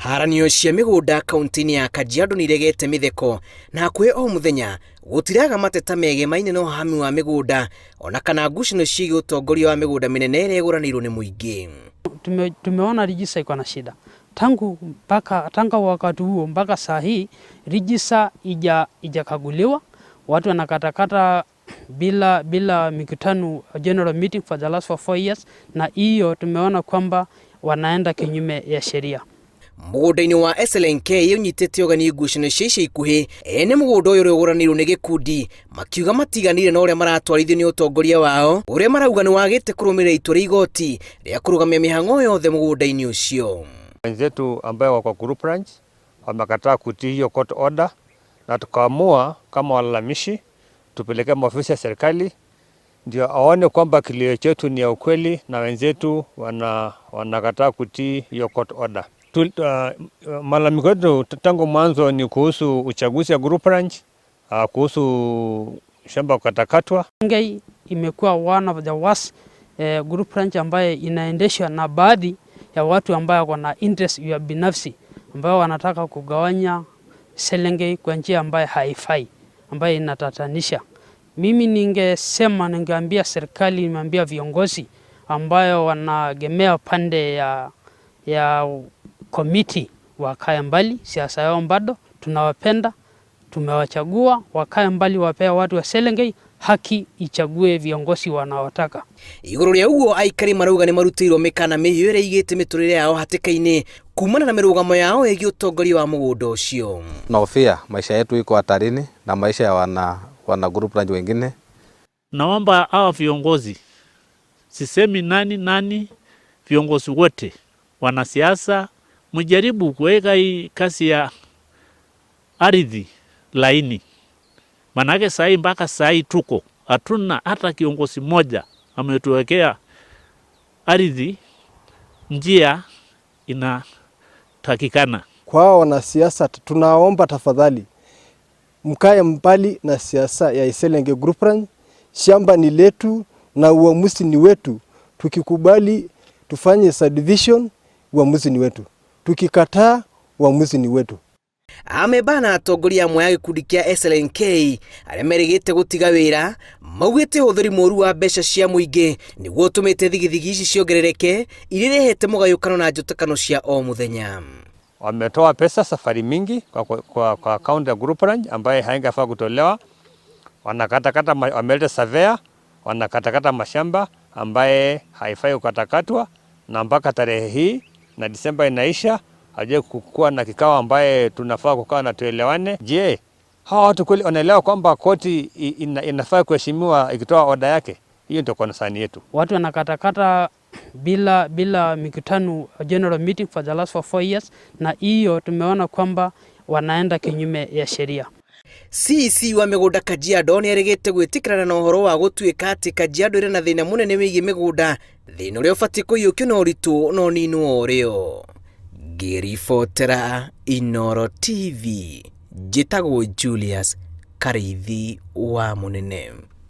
Haranio cia mĩgũnda kaunti-inĩ ya Kajiado nĩ iregete mĩtheko na hakuhĩ o mũthenya gũtiraga mateta megemaine na ũhahami wa mĩgũnda ona kana ngucanio ciĩgiĩ ũtongoria wa mĩgũnda mĩnene ĩrĩa ĩgũranĩirwo nĩ mũingĩ. Tumeona register iko na shida tangu wakati huo mpaka saa hii register ijakaguliwa, watu wanakatakata bila mikutano, general meeting for the last for 4 years, na hiyo tumeona kwamba wanaenda kinyume ya sheria. Mũgũnda-inĩ wa SLNK ũnyitĩte ũgeni ngucanio cia ica ikuhĩ, ene mũgũnda ũyũ ũrĩa ũgũranĩirwo nĩ gĩkundi makiuga matiganire na ũrĩa maratwarithio nĩ ũtongoria wao, ũrĩa marauga nĩ wagĩte kũrũmĩrĩra itua rĩa igoti rĩa kũrũgamia mĩhang'o yothe mũgũnda-inĩ ũcio. Wenzetu ambayo wako group ranch wamekataa kutii hiyo court order, na tukaamua kama walalamishi tupeleke maofisi ya serikali ndio aone kwamba kilio chetu ni ya ukweli na wenzetu wanakataa kutii hiyo court order. Malalamiko yetu tangu mwanzo ni kuhusu uchaguzi wa group ranch, kuhusu shamba kukatakatwa. Ngei imekuwa one of the worst group ranch ambaye inaendeshwa na baadhi ya watu ambayo wana interest ya binafsi, ambayo wanataka kugawanya Selengei kwa njia ambayo haifai, ambayo inatatanisha. Mimi ningesema, ningeambia serikali, nimeambia viongozi ambayo wanaegemea pande ya committee wakae mbali, siasa yao bado tunawapenda, tumewachagua, wakae mbali, wapea watu wa Selengei haki ichague viongozi wanaotaka. Igũrũ rĩa ũguo, aikari marauga nĩ marutĩirwo mĩkana mĩhiũ ĩrĩa ĩigĩte mĩtũrĩre yao hatĩka-inĩ kumana na mĩrũgamo yao ĩgiĩ ũtongoria wa mũgũnda ũcio. Tunahofia maisha yetu iko hatarini na maisha ya wana group ranch wengine. Naomba hawa viongozi, sisemi nani nani, viongozi wote wanasiasa, mjaribu kuweka hii kazi ya ardhi laini, manake sahi mpaka sahi tuko hatuna hata kiongozi mmoja ametuwekea ardhi njia inatakikana. Kwa wanasiasa tunaomba tafadhali mkae mbali na siasa ya Iselenge Group Ranch. Shamba ni letu na uamuzi ni wetu. Tukikubali tufanye subdivision, uamuzi ni wetu. Tukikataa, uamuzi ni wetu. Amemba na atongoria amwe a gĩkundi kĩa SLNK arĩa merĩgĩte gũtiga wĩra maugĩte ũhũthĩri mũru wa mbeca cia mũingĩ nĩguo ũtũmĩte thigithigi ici ciongerereke, iria irehete mũgayũkano na njũtĩkano cia o mũthenya. Wametoa pesa safari mingi kwa account ya group ranch ambaye haingafaa kutolewa. Wanakatakata, wameleta surveyor, wanakatakata mashamba ambaye haifai kukatakatwa, na mpaka tarehe hii na Disemba inaisha, hajawahi kukuwa na kikao ambaye tunafaa kukaa na tuelewane. Je, hawa watu kweli wanaelewa kwamba koti inafaa kuheshimiwa ikitoa oda yake? Hiyo ndio concern yetu. Watu wanakatakata bila mikutano, general meeting for the last for 4 years, na hiyo tumeona kwamba wanaenda kinyume ya sheria. CEC wa mĩgũnda Kajiado nĩ erĩgĩte gwĩtĩkĩrana na ũhoro wa gũtuĩka atĩ Kajiado ĩrĩ na thĩna mũnene wĩgiĩ mĩgũnda, thĩna ũrĩa ũbatiĩ kũiyũkio na ũritũ no ninwo ũrĩo. Ngĩribotera Inooro TV, njĩtagwo Julius Karĩithi wa Mũnene.